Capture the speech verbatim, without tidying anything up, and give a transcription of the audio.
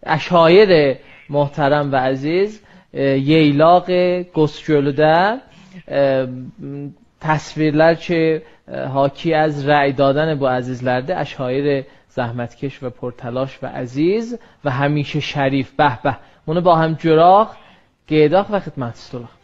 عشایر محترم و عزیز، ائ، یئیلاق قوز گؤلوده، ائ، تصویرلر کی، ائ، حاکی از رأی دادن بو عزیزلردیر، عشایر زحمتکش و پرتلاش و عزیز و همیشه شریف. به به. بونو با هم گؤرک، قئییداق و خدمتیزده اولاق.